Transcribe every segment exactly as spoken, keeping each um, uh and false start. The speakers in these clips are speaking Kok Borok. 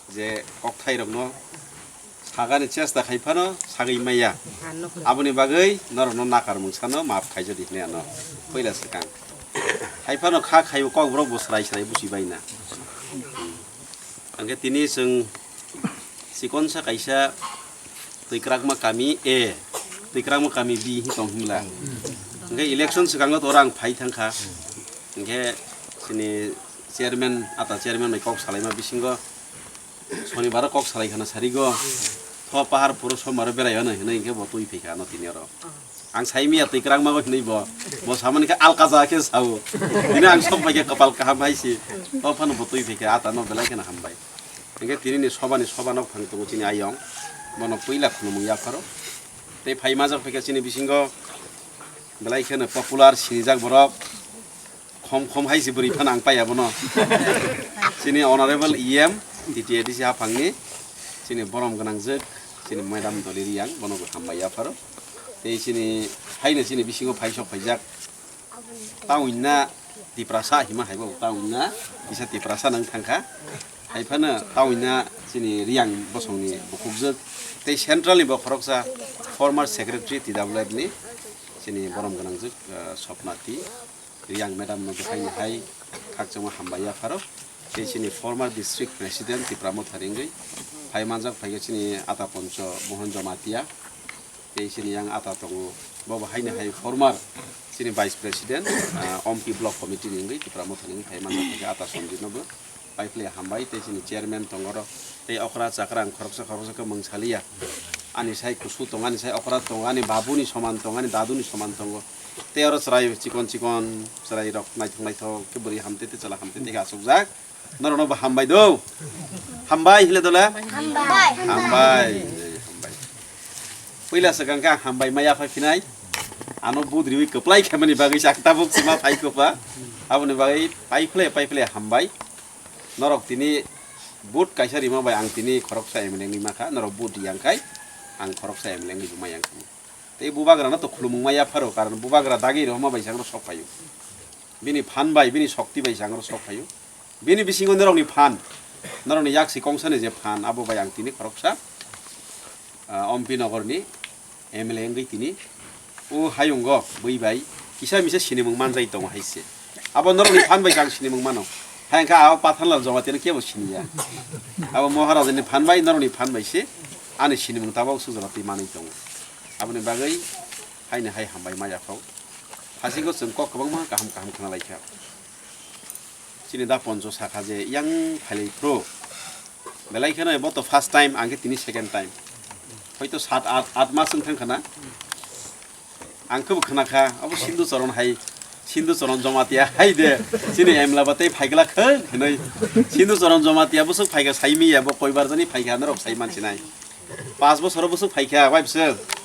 Je kokthairokno sagani chesta khai phano sagwi maya. Aboni bagwi norokno nakar mungsano maaf khaijadi hinwi ano puila swkang. Hai phano kha khaibo kokborok bo swrai swrai buchi baina. Hwnkhe tini chwng chikonsa kaisa Twikrakma kami A, Twikrakma kami B hi tong himla. Hwnkhe election swkango to orang phai thangkha. Hwnkhe chini chairman, ata chairman bai kok salaima bisingo Sonibaro kok salai khana sarigo, tho pahar puro somaro berai hwnwi hwnwi hwnkhe bo twi phaikha ano tini oro. Ang sai miya Twikrakma go hinwi bo, bo samani khe alka ja khe sao. Bini ang sok bai khe kwpal kaham hai si. O phano bo twi phaikha ata no belai kheno hambai. Hwnkhe tini ni soba ni soba nok thang tongo chini ayong. Bono puila khulumung yapharo. Tei phai majak phaikha chini bisingo belai kheno popular sinijak borok. Khom khom hai si bwrwi phano ang paiya bono. Chini honorable E M, T T A D C haphangni, chini borom gwnangjwk, chini madam Doli Riyang, bono bo hambai yapharo. Tei chini haino chini bisingo phaisok phaijak. Tawin na Tiprasa hima hai bo tawin na, kisa Tiprasa nang thangkha. Hai phano tawin na chini Riyang bosongni bukhukjwk. Tei central ni bo khoroksa former secretary T W F ni chini borom gwnangjwk, ah, Sopnati. Riyang madam no bwkhaini hai khakchangma hambai yapharo. Tei chini former district president Tipra Motha ringwi phai manjak phaikhe chini ata poncho Mohan Jamatia. Tei chini yang ata tongo, bo bo haini hai former chini vice president, ah, Ompi block committee ni wngwi Tipra Motha ni wngwi phai manjak phaikhe ata Sanjit no bo. Paiphle hambai tei chini chairman tongo oro. Tei okra chakra ang khoroksa khoroksa khe mung saliya. Ani sai kusu tongo, ani sai okra tongo, ani babuni soman tongo, ani daduni soman tongo. Tei oro chwrai chikon chikon chwrai rok naithok naithok khe bwrwi hamtete chwla hamtete khe achukjak. Norokno bo hambai do. Hambai hile dole? Hambai. Hambai. Hambai. Puila swkang khe ang hambai ma yaphai phinai. Ano budriwi kwplai khaimani bagwi sak tabuk sima phai kopa. Aboni bagwi paiphle paiphle hambai. Norok tini vote kaisa rima bai ang tini khoroksa M L A wngwi makha, norok vote riyang khai ang khoroksa M L A wngwi bo mayang khamu. Tei bubagrano to khulumung ma yapharo, karon bubagra dagi rohorma bai se ang sok phaio. Bini phan bai, bini shokti bai se ang sok phaio. Bini bisingo norokni phan, norokni yaksi kongsani je phan, abo bai ang tini khoroksa, ah, Ompi Nogorni M L A wngwi tini o hayungo bui bai kisa misa sinimung manjai tongo hai se. Abo norokni phan bai khe ang sinimung mano. Hai wngkha abo Pathanlal Jamatia no kebo siniya. Abo Maharajani phan bai norokni phan bai se ani sinimung tabok sujala twi manwi tongo. Aboni bagwi haino hai hambai ma yaphao. Hasingo chwng kok kwbangma kaham kaham khna lai kha. Chini da poncho sakha je yang phailai phro. Belai kheno bo to first time, ang khe tini second time. Hoito sat at, at mas wng thang khana. Ang khe bo khna kha, abo Sindhu Charan hai, Sindhu Charan Jamatia hai de. Chini emla ba tei phaigla khwng hinoi. Sindhu Charan Jamatia bwswk phaikha saimi ya, bo koibar jani phaikha norok sai mansinai. Pas bosoro bwswk phaikha, wai bwswk?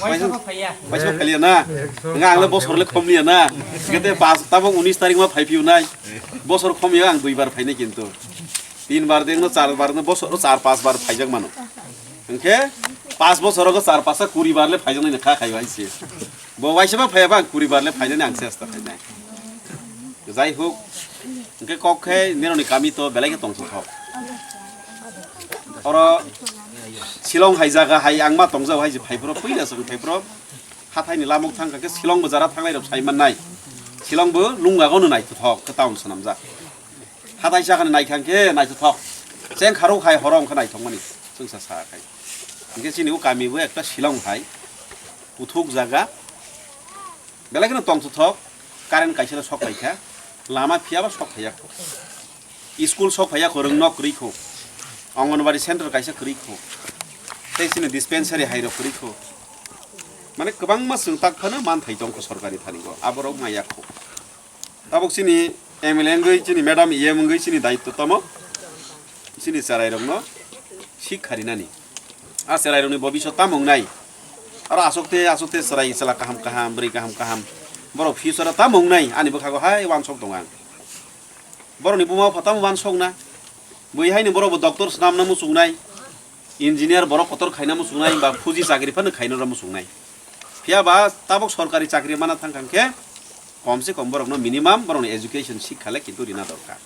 Waisa phaiya. Waisa phaiya na? Nga ang le bosor le khomliya na? Gete pas tabok unis tarik ma phaiphiyunai. Bosor khomya ang duibar phainai kintu. Tin bar dengno, char bar no, bosoro char pas bar phaijak mano. Hwnkhe pas bosoro go char pasa kuri bar le phaijaknai kha khai waise. Bo waisa ma phaiya ba ang kuri bar le phainani ang chesta khainai. Jai hok, hwnkhe kok khe neroni kami to belai khe tongthok. Oro Shillong hai jaga hai ang ma tongjao hai je phaiphro puila se phaiphro. Hathai ni lamok thang khe Shillong bo jara thangnai rok sai mannai. Shillong bo lungga gono naithothok khe town swnamjak. Hathai sakha ni naikha khe naithothok. Cheng kharok hai horo wngkha naithokmani chwngsa sa khai. Hwnkhe chini o kami bo ekta Shillong hai kuthuk jaga. Belai kheno tongthothok, current kaisa no sok phaikha, lama phiyaba sok phaiya kho. School sok phaiya kho, rwng nok kwrwi kho. Anganwadi center kaisa kwrwi kho. Tei chini dispensary hai rok kwrwi kho. Mane kwbangma chwng tak phano manthai tong kho sorkari thani go. Aborok maya kho. Tabuk chini M L A wngwi, chini madam E M wngwi chini daitto tamo? Chini chwrairokno sikha rinani. A chwrairokni bobiswt tamo wngnai? Aro aswk te, aswk te chwrai chwla kaham kaham, bwrwi kaham kaham. Borok future-o tamo wngnai? Ani bwkhago hai uansuk tongo ang. Borokni buma bupha tamo uansukna? Bui haino borokbo doctor swnamna muchungnai. Engineer borok kotor khaina muchungnai ba fuji chakri phano khaina rw muchungnai. Phiya ba tabuk sorkari chakri mana thang kha khe kom se kom borokno minimum borokni education sikha le kintu rina dorkar.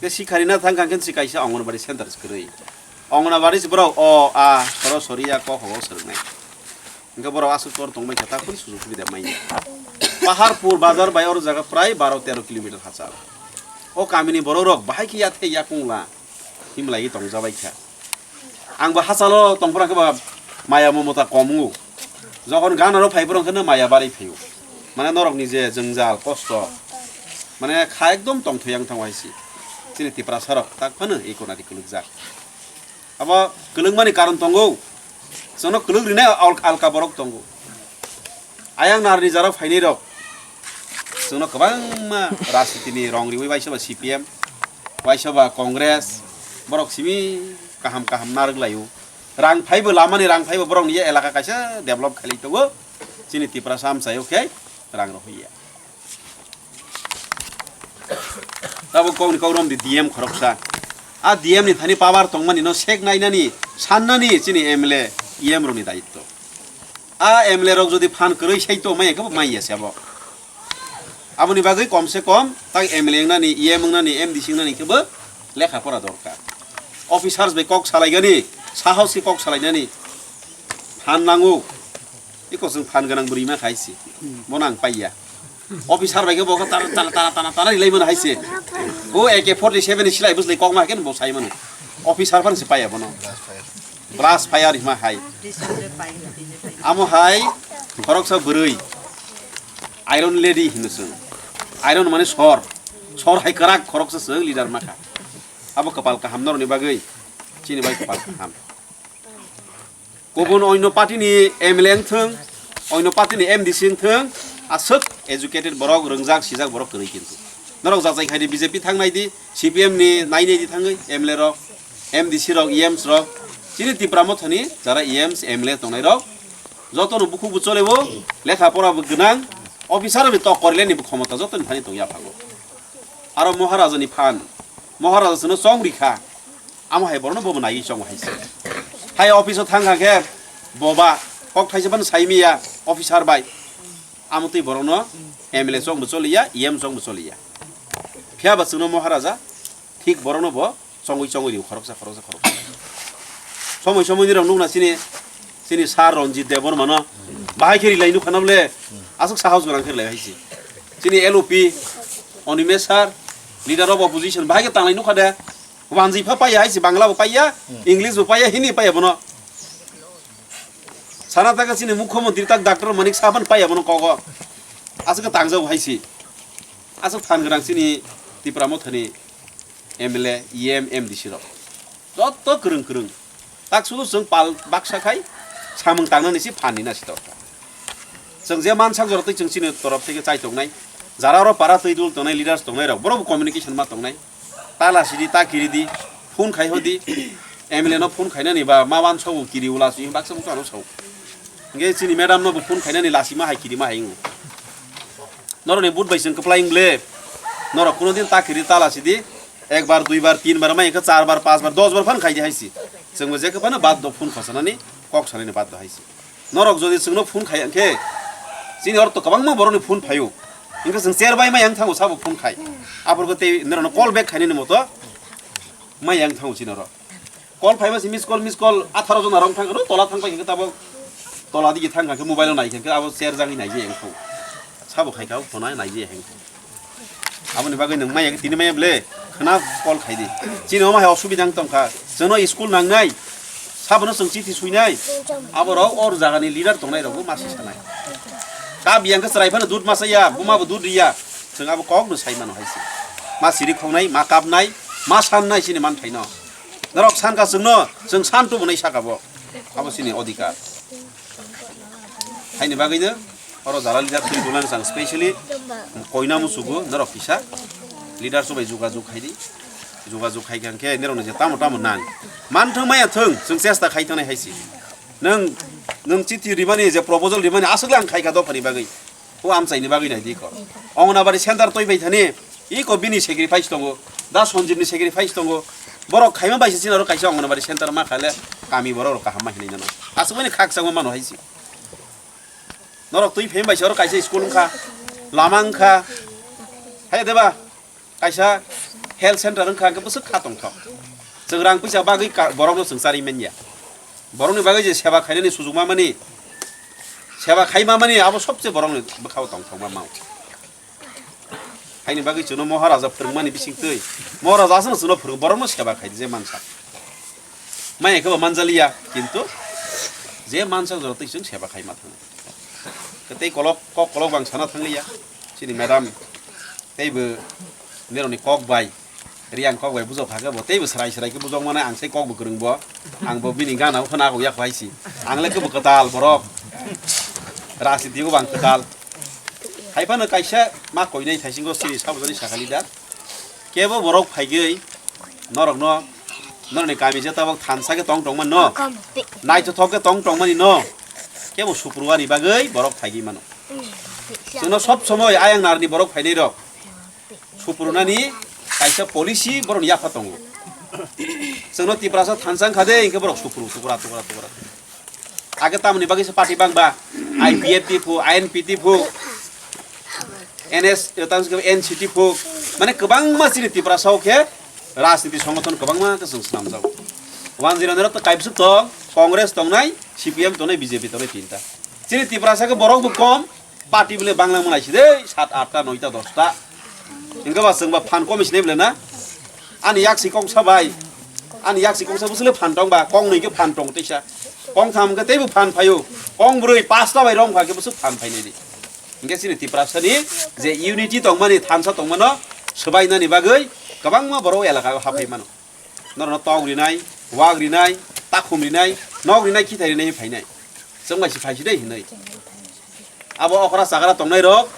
Tei sikharina thang kha khe si kaisa Anganwadi center se kwrwi. Anganwadi se borok o, a, soro sori ya kok horo swrwngnai. Hingke borok aswk tor tongbai kha, ta phuri sujug subida manya. Paharpur bazar bai oro jaga prai baro tero kilometer hachal. O kamini borok rok bahai khe yathai yakung la himlai tongjabai kha. Ang bo hachalo tongphuru khe ba maya momota kom wngo. Jokhon ganaro phaiphuru khe no maya bari phaio. Mane norokni je jwngjal, kosto, mane kha ekdom tongthai yang thang waisi. Chini Tiprasa rok tak phano ei konadi kwlwkjak. Abo kwlwngmani karon tongo. Chwngno kwlwk rinai al-, alka borok tongo. Ayang narni jaro phainai rok. Chwngno kwbangma rajnitini rong riwi waisa ba C P M, waisa ba Congress, borok simi kaham kaham narwk laio. Rang phaibo lamani rang phaibo borokni ye elaka kaisa develop khailai tongo. Chini Tiprasa amchaio khe rang rohorya. Tabuk kokni kok romdi D M khoroksa. A D M ni thani power tongmani no sek nainani, sannani chini M L A, E M rokni daitto. A M L A rok jodi phan kwrwi sai to maya khe bo maya se abo. Aboni bagwi kom se kom tak M L A wngnani, E M wngnani, M D C wngnani khe bo lekha pora dorkar. Officers bai kok salaigani, sahos khe kok salainani phan nango. Iko chwng phan gwnang bwrwi ma khai se. Bono ang paiya. Officer bai khe bo khe tara, tara, tara, tara, tara rilai mano hai se. O A K forty seven ni silai bwslai kok ma khe bo sai mano. Officer phan se paiya bono. Blast fire hima hai. Amo hai khoroksa bwrwi. Iron Lady hino chwng. Iron mane sor. Sor hai kwrak khoroksa chwng leader ma kha. Abo kwpal kaham norokni bagwi. Chini bai kwpal kaham. Kubun oino party ni M L A wngthwng, oino party ni M D C wngthwng, aswk educated borok, rwngjak, sijak borok kwrwi kintu. Norok jajai khai di B J P thang nai di, C P M ni nai nai di thangwi M L A rok, M D C rok, E Ms rok, chini Tipra Motha ni jara E Ms, M L A tongnai rok, joto no bukhuk bo chole bo, lekha pora bo gwnang, officer ni tok korilai ni bo khomota joto ni thani tong ya phago. Aro Maharaja ni phan, Maharaja chwngno chong rikha. Amo hai borokno bobo naiwi chongo hai se. Hai office o thang kha khe boba kok thaisa phano sai miya officer bai. Amo twi borokno M L A chongbo choliya, E M chongbo choliya. Phiya ba chwngno Maharaja thik borokno bo chongwi chongwi rio khoroksa khoroksa khoroksa. Somoi somoi nirok nukna chini, chini sir Ranjit Debbarma no bahai khe rilai nukha na bole aswk sahos gwnang khe rilai hai se. Chini L O P Animesh sir, leader of opposition bahai khe tanglai nukha de. Wanjwi pha paiya hai se, Bangla bo paiya, English bo paiya, Hindi paiya bono. Sana ta ka chini Mukhyamantri tak Doctor Manik Saha phan paiya bono kogo. Aswk tangjago hai se. Aswk phan gwnang chini Tipra Mothani M L A, E M, M D C rok. Joto kwrwng kwrwng. Tak sudu chwng pal baksa khai samung tangnani se phan ni na si torkha. Chwng je mansak jora twi chwng chini torop theke chai tongnai. Jara oro para twi dul tongnai, leaders tongnai rok, borok bo communication ma tongnai. Ta lasi di, ta kiri di, phone khai hodi. M L A no phone khainani ba ma wansa bo kiri ula si baksa bukha no sao. Hingke chini madam no bo phone khainani lasi ma hai kiri ma hai wngo. Norok ni but bai chwng kwplai wng ble. Norok kuno din ta kiri ta lasi di. Ek bar, dui bar, tin bar, mai hingke char bar, panch bar, dos bar phan khai di hai si. Chwng bo je khe phano bad do phone khosanani, kok sanani bad do hai si. Norok jodi chwngno phone khai hwnkhe, chini oro to kwbangma borokni phone phaio. Hingke chwng cher bai ma yang thango sabo phone khai. Aphuru tei norokno call back khainani moto ma yang thango chini oro. Call phaiba se miss call, miss call atharo jona rong thang khe tola thang pai hingke tabok tola digi thang khe mobile o nai khe abo cher jagwi nai je yang thango. Sabo khai kha phone nai je yang thango. Aboni bagwi nwng maya tini maya ble khna call khai di. Chini omo hai osubida wng tong kha. Chwngno school nangnai. Sabono chwng chithi suinai. Aborok or jagani leader tongnai rokbo ma si sanai. Kab yang khe chwrai phano dud ma saya, buma bo dud riya. Chwng abo kok no sai mano hai se. Ma siri khongnai, ma kapnai, ma sannai chini man thaino. Norok san kha chwngno, chwng san tubu nai saka bo. Abo chini odhikar. Haini bagwi no oro jara leader twi dulani chang specially koina musugo norok kisa leader sobai jogajog khai di, jogajog khai kha khe nirok ni je tamo tamo nang man thang maya thang chwng chesta khai thang nai hai se nwng nwng chithi rimani je proposal rimani aswk le ang khai kha dophani bagwi o amchaini bagwi nai di ko Anganwadi center twi bai thani iko bini sacrifice tongo da Sanjib ni sacrifice tongo borok khaima bai se chini oro kaisa Anganwadi center ma khale kami borok rok kaham ma hinai nano aswk mani khak changma mano hai se. Norok twi phem bai se oro kaisa school wngkha, lama wngkha, hai de ba? Kaisa Health center wngkha hwnkhe bwswk kha tongthok. Chwng rang puisa bagwi ka-, borokno chwng charwi manya. Borokni bagwi je seba khainani sujuk mamani, seba khai mamani abo sobse borokni bwkhao tongthokma mao. Haini bagwi chwngno Moharaja phwrwngmani bisingtwi, Moharaja aswkno chwngno phwrwng, borokno seba khai je mansa. Maya khe bo manjaliya, kintu je mansa jora twi chwng seba khai ma thangna. Tei kolok, kok kolok bang sana thangliya. Chini madam, teibo nirokni kok bai, Riang kok bai bujok kha khe bo teibo srai srai khe bujok mano, ang sai kok bo kwrwng bo. Ang bo bini gana o khna kok yak hai si. Ang le khe bo kwtal borok. Rajniti o bang kwtal. Hai phano kaisa ma koinai thaisingo siri sabujani sakhali da. Kebo borok phaigwi norokno, norokni kami je tabok thansa khe tong tong mano. Naithothok khe tong tong mani no. Kebo supru ani bagwi borok phaigwi mano. Chwngno sob somoi ayang narni borok phainai rok. Suprunani kaisa policy borokni yapha tongo. Chwngno Tiprasa thansa wngkha de, hinkhe borok supru, tukra, tukra, tukra. Age tamoni bagwi se party bangba, I P F T phu, I N P T phu, N S, tamo se N C T phu, mane kwbangma chini Tiprasa o khe rajniti songothon kwbangma khe chwng swnamjago. One zero nero to kaibswk tong, Congress tongnai, C P M tongnai, B J P tongnai tinta. Chini Tiprasa khe borok bo kom, party bole bangla mwnai si de, sat, atta, noita, dosta. Hinkhe ba chwng ba phan komi sinai bole na? Ani yak si kongsa bai, ani yak si kongsa bwswk le phan tong ba, kong nwi khe phan tong teisa. Kong tham khe teibo phan phaio, kong brwi pasta bai rong pha khe bwswk phan phainai di. Hinkhe chini Tiprasa ni je unity tongmani, thansa tongmano swbainani bagwi kwbangma borok elaka o haphai mano. Norokno tok rinai, wak rinai, takhum rinai, nok rinai, khithai rinai phainai. Chwng bai si phai si dei hinwi. Abo okra chakra tongnai rok,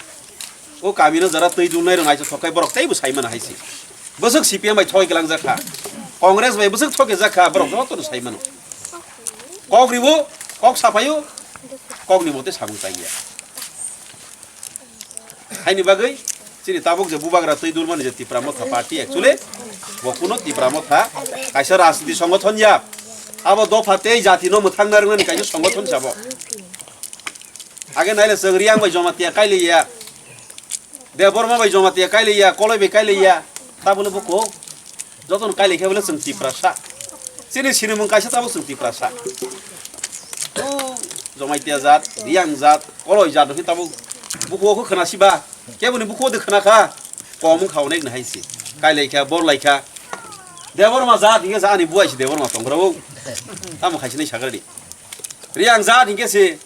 o kami no jara twi dungnai rok naisok thok khai borok teibo sai mano hai se. Bwswk C P M bai thoi kwlang jak kha, Congress bai bwswk thok jak kha, borok joto no sai mano. Kok ribo, kok saphaio, kok ni mote samung tang ya. Haini bagwi chini tabuk je bubagra twi dulmani je Tipra Motha Party, actually bo kuno Tipra Motha kaisa rajniti songothon ya. Abo dopha tei jati no mwthang narwknani kaisa songothon sabo. Age naile chwng Riang bai Jamatia kailaiya, Debbarma bai Jamatia kailaiya, Koloi bai kailaiya, tabole buko. Jotono kailai khe bole chwng Tiprasa. Chini sinimung kaisa tabuk chwng Tiprasa. O Jamatia jat, Riang jat, Koloi jat hwnwi tabuk bukuo khe khna siba. Keboni bukuo de khna kha. Kom wng kha onek nahai se. Kailai kha, bor lai kha. Debbarma jat hinkhe ani buai se Debbarma tong rw. Tamo khai sinai sakradi. Riang jat hinkhe se.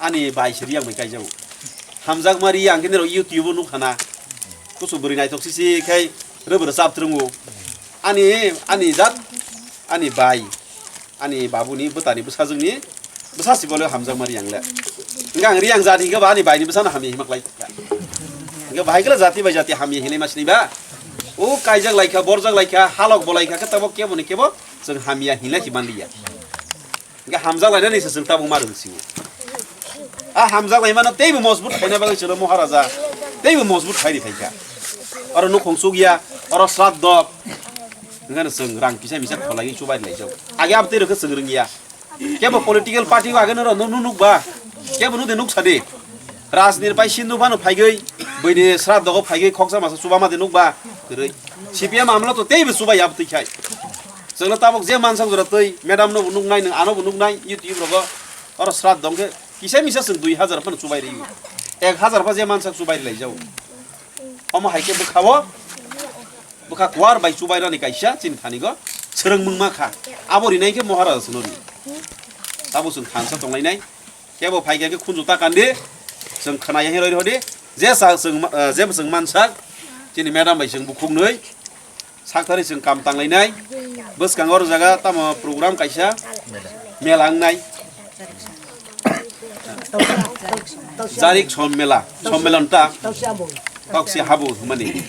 Ani bai se Riang bai kaijago. Hamjakma Riang khe nirok YouTube o nukha na. Kusu bwrwi naithok sisi khai rwbwrw chap thrwngo. Ani, ani jat, ani bai, ani babuni bwtani bwsajwkni bwsa si bole Hamjakma Riang le. Hingke ang Riang jat hingke ba ani baini bwsano hamya hima klai. Hingke bahai khe jati bai jati hamya hinwi ma sini ba. O kaijak laikha, borjak laikha, halok bo laikha khe tabok kebo ni kebo chwng hamya hinlai si manliya. Hingke hamjak lainani se chwng tabuk ma rwng sio. A hamjak laimano teibo mojbut khaina bagwi chwngno Moharaja teibo mojbut khairi phaikha. Oro nukhung chukya, oro sraddho. Hingkhe chwng rang kisa misa kholaiwi chubai laijak. Age abtwi rokhe chwng rwngya. Kebo political party o age noro nunu nukba. Kebo nude nuksa de. Rajnir pai Sindhu phano phaigwi, bwini sraddho phaigwi khoksa masa chuba made nukba. Kwrwi. C P M amlo to teibo chubai abtwi khai. Chwngno tabuk je mansak jora twi, madam no bo nuknai, nwng ano bo nuknai, YouTube rogo, oro sraddho hwnkhe kisa misa chwng dui hazar phano chubai rwi. Ek hazar pha je mansak chubai rwlai jao. Omo hai khe bwkha o, bwkha kuar bai chubai rani kaisa chini thani go, swrwng mung ma kha. Abo rinai khe Moharaja chwngno ri. Tabuk chwng thansa tonglainai. Kebo phaikha khe khunju ta kandi, chwng khwnaya hinwi roi rodi, je sa chwng ma-, eh, jebo chwng mansak, chini madam bai chwng bukhuknwi, saktharwi chwng kam tanglainai, bwskango oro jaga tamo program kaisa mela wngnai, Jarik Sommela, Sommelon ta, Taksi Habu hwnmani.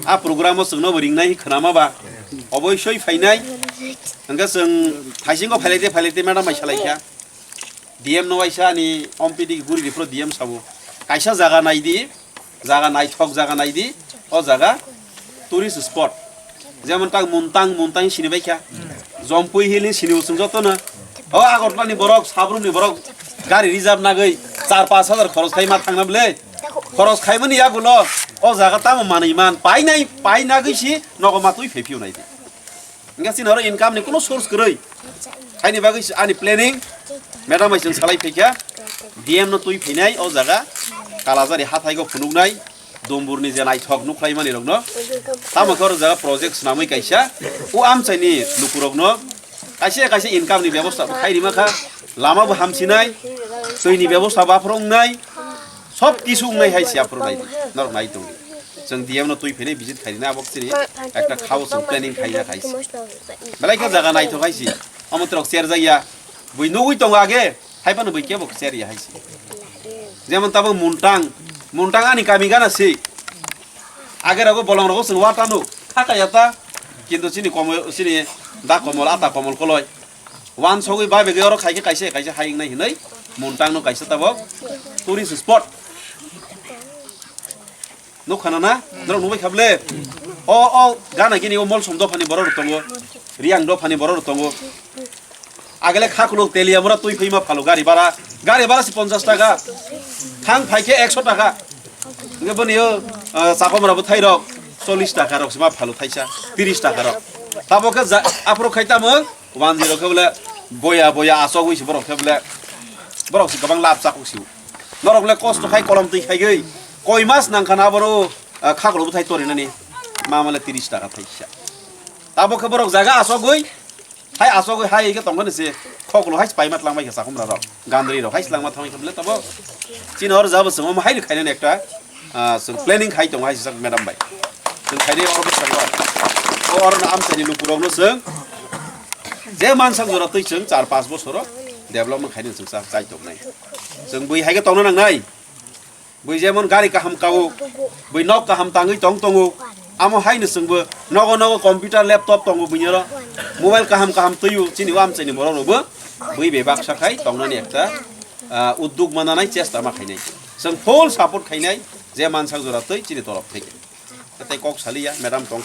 A program o chwngno bo ringnai khnama ba, oboisoi phainai, hwnkhe chwng thaisingo phailaite phailaite madam bai salaikha. D M no waisa ani ompiti guri di pro D M sabo. Kaisa jaga nai di, jaga naithok jaga nai di, o jaga tourist spot. Jemon tak Muntang, Muntang sini bai kha. Jompui Hill ni sini usung joto no. O Agartala ni borok, Sabrum ni borok, gari reserve nagwi char pash hajar khoros khai ma thangna bwle. Khoros khaimani yagulo o jaga tamo manwi man, painai, painagwi si nogo ma twi phai phiyunai di. Hingke chini oro income ni kuno source kwrwi. Haini bagwi si ani planning, madam bai chwng salai phaikha, D M no twi phainai o jaga, Kalajari hathaigo phunuknai, Dumburni je naithok nukhlaimani rokno. Tamo khe oro jaga project swnamwi kaisa, o amchaini lukurokno kaisa kaisa income ni bebosta bo khai rima kha, lama bo hamsinai, twi ni bebosta bo aphuru wngnai, sob kisu wngnai hai si aphuru nai, norok nai tongo. Chwng D M no twi phainai visit khairina abo chini ekta khao chwng planning khaina khaisi. Belai khe jaga naithok haisi. Omo trok cher jaya. Bui nugui tongo age. Hai phano bui kebo cher ya haisi. Jemon tabuk Muntang. Muntang ani kami gana si. Age rogo bolong rogo chwng watano. Khaka yata. Kintu chini komol, chini da komol, ata komol koloi. Wan sogwi bai bege oro khaikhe kaisa kaisa hayung nai hinui. Muntang no kaisa tabuk. Tourist spot. Nukha na na? Norok nukbai kha ble? O, o, gana gini o Molsom dophani borok rok tongo. Riang dophani borok rok tongo. Agele khakuluk Teliamura twi phaima phalo gari bara. Gari bara si ponchash taka. Thang phaikhe ekso taka. Nge boni o, ah, Chakomra bo thairok chollish taka rok sima phalo thaisa, trish taka rok. Tabo khe ja-, aphuru khai tamo, one zero khe bole boya boya asogwi si borok khe bole. Borok si kwbang lab chakuk si. Norok le kosto khai kolom twi khaigwi. Koi mas nangkha na boro, ah, khakulo bwthai torinani. Mama le trish taka thaisa. Tabo khe borok jaga asogwi. Hai asogwi hai khe tongkha ni se. Khoklo hai paima tlangbai khe Chakomra rok. Gandri rok hai slangma thangwi khe bole tabo. Chini hor jabo se mo hai ni khainani ekta, ah, chwng planning khai tongo hai sak madam bai. Chwng khainai oro bwskango. O oro no amchaini lukurokno chwng je mansak jora twi chwng char panch bosoro development khainani chwng chai tongnai. Chwng bui hai khe tongna nangnai. Bui jemon gari kaham kao, bui nok kaham tangwi tong tongo. Amo hai no chwngbo nogo nogo computer, laptop tongo buini oro. Mobile kaham kaham twiyo chini o amchaini borok rokbo bui bebaksa khai tongnani ekta, ah, uddog mananai chesta ma khainai. Chwng full support khainai je mansak jora twi chini torof theke. Tei kok saliya, madam tong.